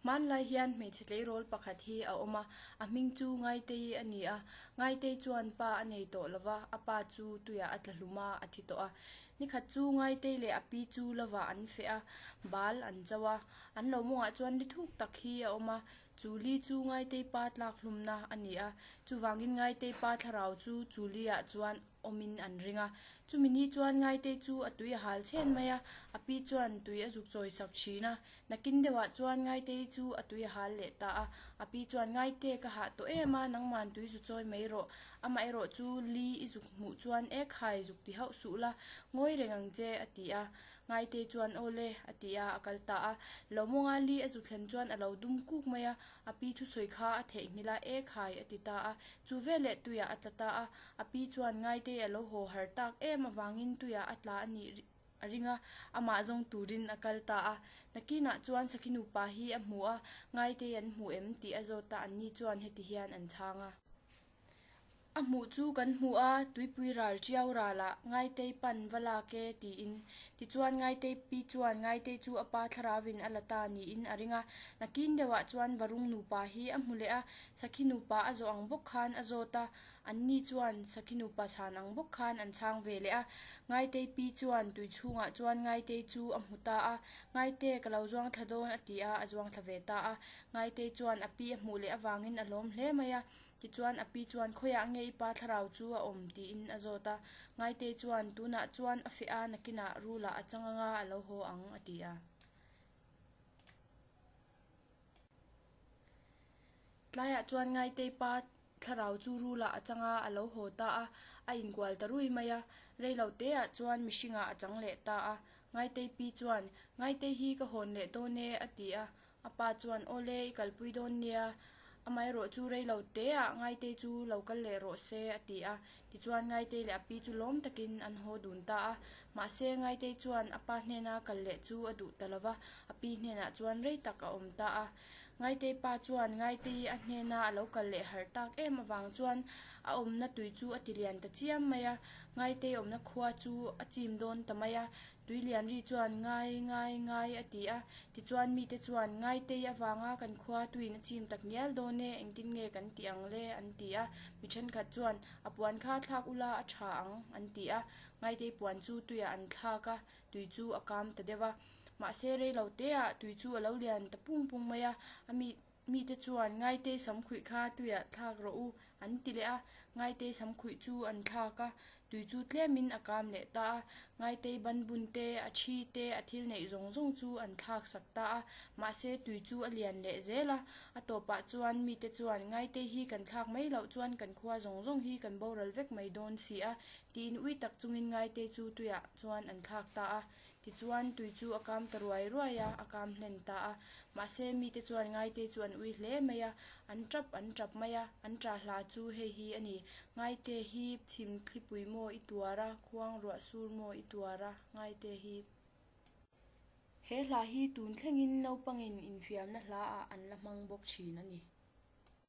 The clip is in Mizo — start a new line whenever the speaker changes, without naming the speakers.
Hmanlai hian hmeichhe tleirawl pakhat hi a awm a, a hming chu Ngaitei a ni a. Ngaitei chuan pa a nei tawh lova, a pa chu tuiah a tla hlum a, a thi tawh a. Nikhat chu Ngaitei leh a pi chu lovah an feh a, bal an cho a. An lo mawngah chuan li thuk tak hi a awm a, chu li chu Ngaitei pa tlak hlumna a ni a. Chuvangin Ngaitei pa thlarau chu chu li ah chuan awmin an ring a. Chumi ni chuan Ngaitei chu a tui a hal chhen mai a, a pi chuan tui a zuk chawi sak thin a. Nakin deuhah chuan Ngaitei chu a tui a hal leh ta a, a pi chuan Ngaite ka hah tawh em a, nangman tui zu chawi mai rawh. Amaherawh chu li i zuk hmuh chuan ek hai zuk ti hauh suh la, ngawi reng ang che a ti a. Ngaitei chuan Aw le a ti a, a kal ta a. Lomawnga li a zu thlen chuan a lo dum kuk mai a, a pi thusawi kha a theihnghilh a, ek hai a ti ta a. Chu veleh tuiah a tla ta a, a pi chuan Ngaitei a lo haw har tak em avangin tuiah a tla a nih a ring a, amah zawng turin a kal ta a. Nakinah chuan Sakhi nupa hi a hmu a, Ngaitei an hmu em tih a zawt a, anni chuan heti hian an chhang a. A hmuh chu kan hmu a, tuipui ral tiau ralah Ngaitei pan va lak e tiin. Tichuan Ngaitei pi chuan Ngaitei chu a pa thlaravin a la ta niin a ring a. Nakin deuhah chuan Varung nupa hi a hmu leh a, Sakhi nupa a zawh ang bawk khan a zawt a, Anni chuan Sakhi nupa chhan ang bawk khan an chhang ve leh a. Ngaitei pi chuan tui chhungah chuan Ngaitei chu a hmu ta a, Ngaite, ka lo zuang thla dawn a ti a, a zuang thla ve ta a. Ngaitei chuan a pi a hmuh leh avangin a lawm hle mai a. Tichuan a pi chuan khawiah nge i pa thlarau chu a awm tiin a zawt a. Ngaitei chuan tunah chuan a feh a, nakinah rulah a chang anga a lo haw ang a ti a. Tlaiah chuan Ngaitei pa thlarau chu rulah a chang a, a lo haw ta a, a inkual ta rui mai a. Reilo teah chuan mihringah a chang leh ta a. Ngaitei pi chuan, Ngaitei hi ka hawn leh dawn e, a ti a. A pa chuan, Awle, i kalpui dawn nia. Amaherawh chu reilo teah Ngaitei chu lo kal leh rawh se, a ti a. Tichuan Ngaitei leh a pi chu lawm takin an haw dun ta a. Mahse, Ngaitei chuan a pa hnena kal leh chu a duh ta lo va, a pi hnenah chuan rei tak a awm ta a. Ngaitei pa chuan Ngaitei a hnena a lo kal leh harh tak em avang chuan a awmna tui chu a ti lian ta chiam mai a. Ngaitei awmna khua chu a chim dawn ta mai a. Tui lian ri chuan Ngai, ngai, ngai a ti a. Tichuan mite chuan Ngaitei avanga kan khua tuiin a chim tak ngial dawn e, engtin nge kan tih ang le? an ti a. Mi thenkhat chuan A puan kha thlak ula a tha ang an ti a. Ngaitei puan chu tuiah an thlak a, tui chu a kam ta deuh a. Mahse reilo teah tui chu a lo lian ta pung pung mai a, a mi mite chuan Ngaitei samkhuih kha tuiah thlak rawh u an ti leh a. Ngaitei samkhuih chu an thlak a, tui chu tlemin a kam leh ta a. Ngaitei banbun te, a thi te, a thil neih zawng zawng chu an thlak sak ta a. Mahse tui chu a lian leh zel a, a tawpah chuan mite chuan Ngaitei hi kan thlak mai loh chuan kan khua zawng zawng hi kan boral vek mai dawn si a Tiin ui tak chungin Ngaitei chu tuiah chuan an thlak ta a. Tichuan, tui chu a kam ta ruai ruai a, a kam hlen ta a. Mahse, mite chuan Ngaitei chu an ui hle mai a, an tap an tap mai a, an tah hla chu hei hi a ni, Ngaite hip, chhim thlipui maw i tuar a, khuang ruah sur maw i tuar a, Ngaite hip. He hla hi tun thlengin naupangin infiamna hlaah an la hmang bawk thin a ni.